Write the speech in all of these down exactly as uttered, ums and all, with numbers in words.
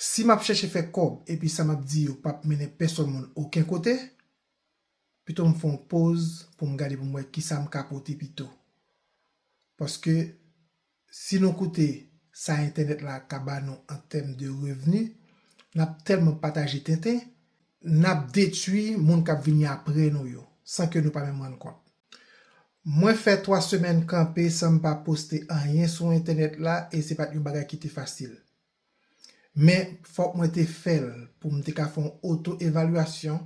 Si m ap chèche fè kòb epi sa m ap di yo p ap mennen pèsòn moun okenn kote, pito m fè yon poz pou m gade pou m wè kisa m ka pote pito. Paske si nou koute sa entènèt la ka ba nou an tèm de revni, n ap tèlman pataje tenten, n ap detwi moun k ap vini apre nou yo, san ke nou pa menm rann kont. Mwen fè twa semèn kanpe san m pa poste anyen sou entènèt la e se pa t yon bagay ki te fasil. Men fòk mwen te fè l pou m te ka fè yon oto-evalyasyon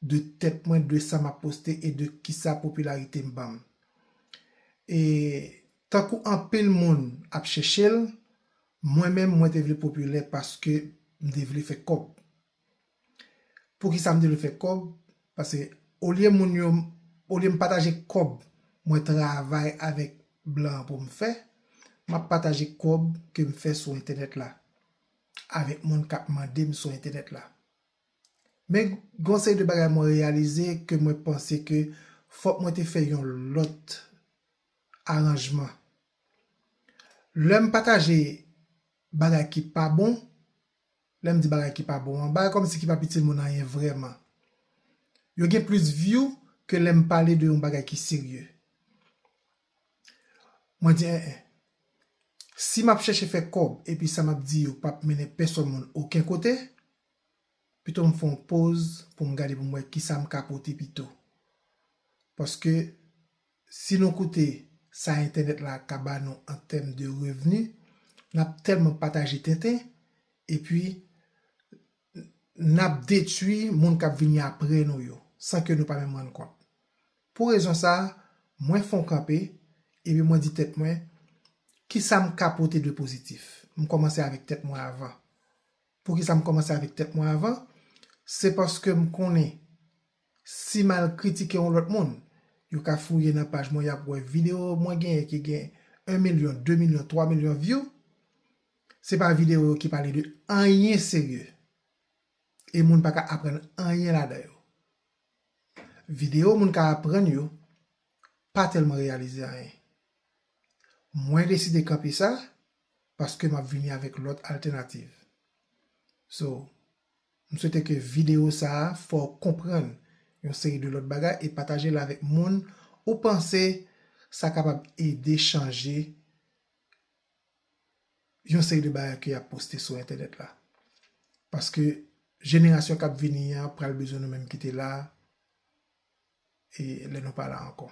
de tèt mwen, de sa m ap poste e de kisa popilarite m ban m. E tankou anpil moun ap chèche l, mwen menm mwen te vle popilè paske m te vle fè kòb. Poukisa m te vle fè kòb? Paske olye moun yo, olye m pataje kòb mwen travay avèk blan an pou m fè, m ap pataje kòb ke m fè sou entènèt la avèk moun k ap mande m sou entènèt la. Men gon seri de bagay mwen reyalize ke mwen panse ke fòk mwen te fè yon lòt aranjman. Lè m pataje bagay ki pa bon, lè m di bagay ki pa bon an, bagay kòmsi ki p ap itil moun anyen vrèman, yo gen plis view ke lè m pale de yon bagay ki serye. Mwen di, en, en. Si m ap chèche fè kòb epi sa m ap di yo p ap mennen pèsòn moun okenn kote, pito m fè yon poz pou m gade pou m wè kisa m ka pote pito. Paske si nou koute sa entènèt la ka ba nou an tèm de revni, n ap tèlman pataje tenten, epi n ap detwi moun k ap vini apre nou yo, san ke nou pa menm rann kont. Pou rezon sa a, mwen fè yon kanpe, epi mwen di tèt mwen, kisa m ka pote de pozitif? M kòmanse avèk tèt mwen avan. Poukisa m kòmanse avèk tèt mwen avan? Se paske m konnen si m al kritike yon lòt moun, yo ka fouye nan paj mwen, y ap wè videyo mwen genyen ki gen en milyon, de milyon, twa milyon view. Se pa videyo yo ki pale de anyen serye. E moun pa ka aprann anyen ladan yo. Videyo moun ka aprann yo pa tèlman reyalize anyen. Mwen deside kanpe sa paske m ap vini avèk lòt altènativ. So, m swete ke videyo sa a fè w konprann yon seri de lòt bagay e pataje l avèk moun ou panse sa kapab ede chanje yon seri de bagay ke y ap poste sou entènèt la. Paske jenerasyon k ap vini an pral bezwen nou menm ki te la e lè nou pa la ankò.